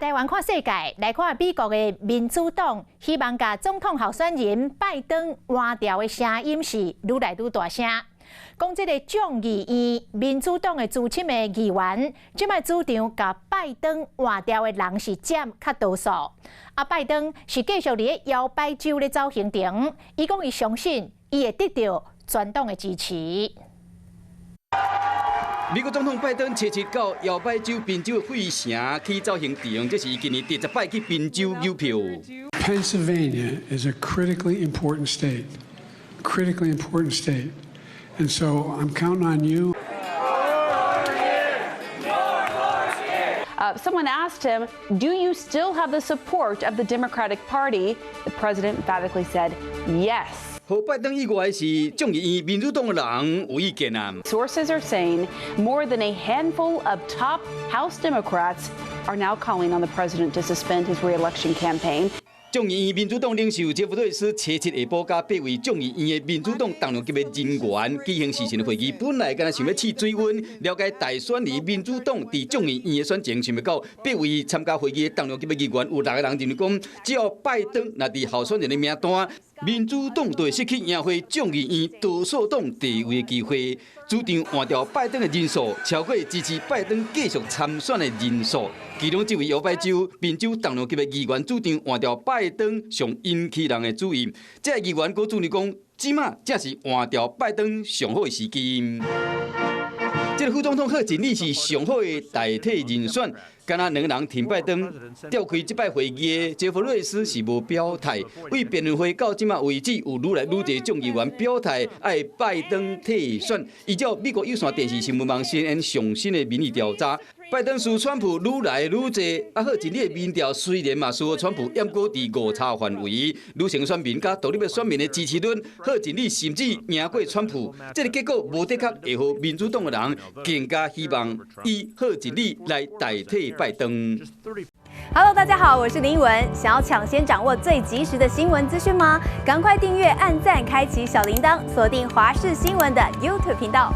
台灣看世界，來看美國的民主黨希望共總統候選人拜登換掉的聲音是愈來愈大聲。講這個眾議院民主黨的資深的議員，這擺主張共拜登換掉的人是佔較多數。啊，拜登是繼續佇咧搖擺州咧走行程，伊講伊相信伊會得著全黨的支持。美國總統拜登初七到搖擺州賓州的費城去走行程，這是今年第十擺去賓州搝票。 Pennsylvania is a critically important state, critically important state, and so I'm counting on you. Someone asked him, "Do you still have the support of the Democratic Party?" The president emphatically said, "Yes." 予拜登意外的是，眾議院民主黨的人有意見啊。 Sources are saying more than a handful of top House Democrats are now calling on the president to suspend his re-election campaign. 眾議院民主黨領袖傑弗瑞斯初七下晡佮八位眾議院的民主黨重量級的人員舉行視訊會議，本來敢若想欲試水溫，了解大選年民主黨佇眾議院的選情，想袂到八位參加會議的重量級的議員有六個人認為講，只要拜登若佇候選人的名單，民主黨就會失去贏回眾議院多數黨地位的機會，主張換掉拜登的人數超過支持拜登繼續參選的人數。其中這位搖擺州賓州重量級的議員主張換掉拜登，上引起人的注意。這個議員閣主張講，這馬正是換掉拜登上好的時機。這個副總統賀錦麗是上好的代替人選，敢若兩個人挺拜登。召開這擺會議的傑弗瑞斯是無表態。為辯論會到這馬為止，有愈來愈濟眾議員表態愛拜登退選。依照美國有線電視新聞網 CNN 上新的民意調查，拜登輸川普愈來愈濟。啊，賀錦麗的民調雖然嘛輸川普，毋過佇誤差範圍，女性選民佮獨立的選民的支持率，賀錦麗甚至贏過川普。這個結果無的確會予民主黨的人更加希望以賀錦麗來代替拜登。 Hello，大家好，我是林依文。想要搶先掌握最及時的新聞資訊嗎？趕快訂閱、按讚、開啟小鈴鐺，鎖定華視新聞的 YouTube 頻道。